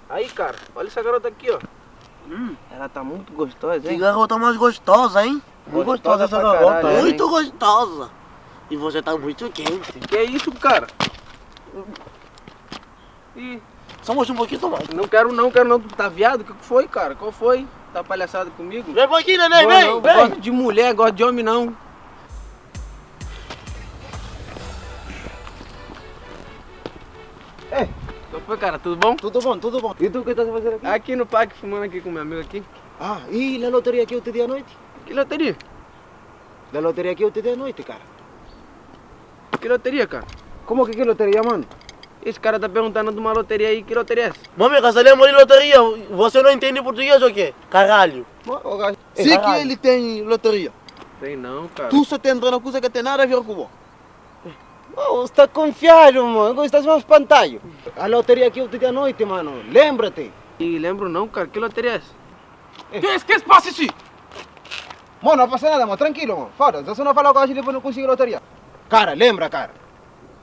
Aí, cara, olha essa garota aqui, ó. Ela tá muito gostosa, Que hein? garota mais gostosa, hein? Muito gostosa Gostosa essa pra garota. caralho, Muito gostosa. E você tá muito quente. Que isso, cara? Ih, Só mostra um pouquinho mais. não quero não, quero não. Tu tá viado? O que que foi, cara? Qual foi? Tá palhaçada comigo? Vem um pouquinho, neném, Vou vem, não, vem. Gosto de mulher, gosto de homem não. Ei. Qual foi, cara? Tudo bom? Tudo bom, tudo bom. E tu o que estás a fazer aqui? Aqui no parque, fumando aqui com meu amigo aqui. Ah, e a loteria que eu te dei à noite? Que loteria? Da loteria que eu te dei à noite, cara. Que loteria, cara? Como que que loteria, mano? Esse cara tá perguntando de uma loteria aí, que loteria é essa? Mami, você lembra de loteria? Você não entende português ou quê? Caralho. Sei que ele tem loteria. Tem não, cara. Tu só tem entrando na coisa que tem nada a ver com o. Oh, está confiado, mano. Estás mais espantalho. A loteria que eu te dei à noite, mano. Lembra-te. Ih, lembro não, cara. Que loteria é essa? Que, que se passa isso? Mano, não passa nada, mano. Tranquilo, mano. Foda, você não fala com a gente depois não consigo loteria. Cara, lembra, cara.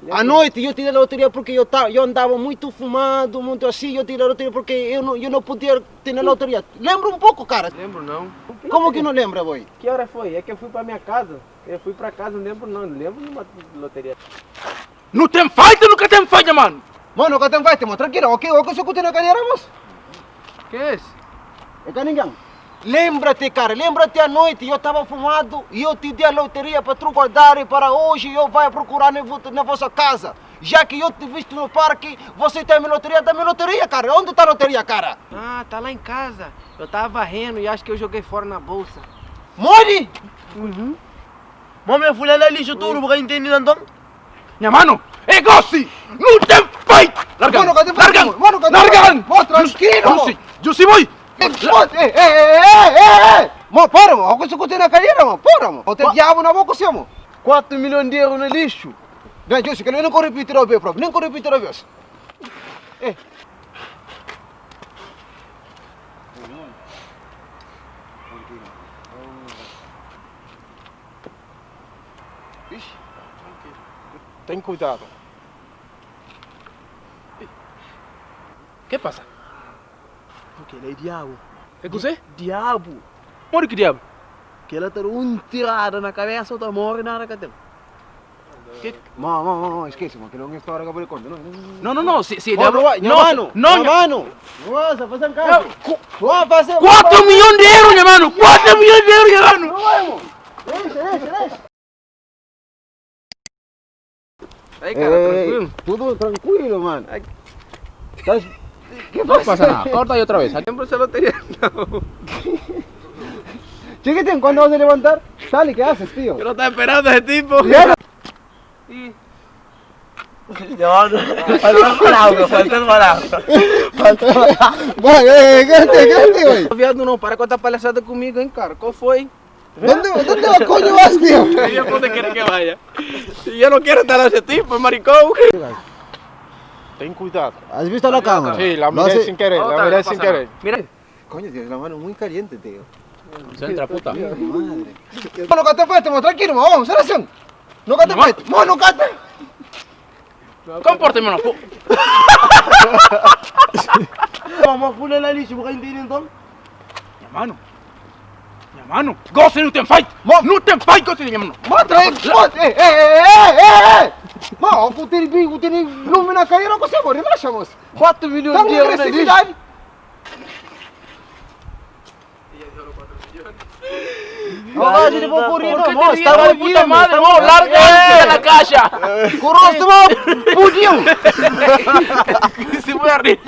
À noite eu tirei a loteria porque eu, tava, eu andava muito fumado, muito assim. Eu tirei a loteria porque eu não podia ter a loteria. Lembra um pouco, cara. Lembro não. Como que não lembra, boy? Que hora foi? É que eu fui pra minha casa. Eu fui pra casa, não lembro não. Não lembro de uma loteria. Não tem fight, nunca tem fight, mano. Mano, que tem fight, mano. Tranquilo, ok? O que você curte na cadeira, moço? Que é esse? É que ninguém. Lembra-te, cara, lembra-te à noite, eu estava fumado e eu te dei a loteria para tu guardar e para hoje eu vai procurar na, na vossa casa. Já que eu te visto no parque, você tem a minha loteria, dá minha loteria, cara. Onde está a loteria, cara? Ah, tá lá em casa. Eu tava varrendo e acho que eu joguei fora na bolsa. Mori! Mami, a fulana lixo tudo, porque entende então? Minha mano, é Gossi! Não tem fight! Larga! Mano, que tem fight, Larga! mano. Que tem Larga! fight. Mano, tranquilo. Jussi! Jussi, boy! Ei, ei, ei, ei, ei! Mano, para, mano. O que você curte na cadeira, mano? Para, mano. O teu diabo na boca, sim, mano. 4 milhões de euros no lixo. Não, José, que eu não vou repetir a vez, próprio. Nem vou repetir a vez. Ei. Tem cuidado. Que passa? Porque ele é diabo. É que você? Diabo. Mori que diabo? Que ela tem um tirada na cabeça, outra morre nada que tem. Mano, mano, mano, esquece, mano, que não é história que eu vou contar. Não, não, Não, não, não. Se, se não. diabo... Não, mano, não, não, mano. Nossa, faz um caso. Vou fazer. 4 milhões de euros, minha mano! 4 milhões de euros, minha mano! Não vai, mano. Deixa, deixa, deixa. Aí, cara, tranquilo? Tudo tranquilo, mano. Estás... Que Não passa nada, corta aí outra vez. Lembro essa loteria não. Chiquitín, ¿cuándo vas a levantar? Sale, ¿qué haces, tío? Eu não tava esperando esse tipo. Ya. Ih, Falta palavra, falta palavra. Vai, ei, quédate, quédate, güey. viado não, para com essa palhaçada comigo, hein, cara. Qual foi? ¿Dónde, dónde coño vas, tío? Eu onde quer que vaya. Eu não quero estar nesse tipo, maricón. Ten cuidado. ¿Has visto la cámara? Sí, la Lo miré hace- sin querer, la miré sin querer. Mira. Coño, tienes la mano muy caliente, tío. Centra, puta. Madre. Mano, que te fuiste, mano, tranquilo, mano, vamos, selección. No que te fuiste, mano, que te. Comporte, mano. Mama, fulana lixo, porque entende então? Minha mano. Minha mano. Gossi não tem fight! Não tem fight, Gossi, minha mano! Mano, tranquilo, ei, ei, ei, ei, ei. Mano, o tem o tem lume na cadeira, você, mano, relaxa, moço. 4 milhões Tá de com euros no lixo. agressividade. No, va, yo le voy corriendo, ¿Por qué mo, te ríes, está de muy puta bien, madre, está mo? muy Larga de la casa. Currosto, mano, pudiu. Se voy a rir.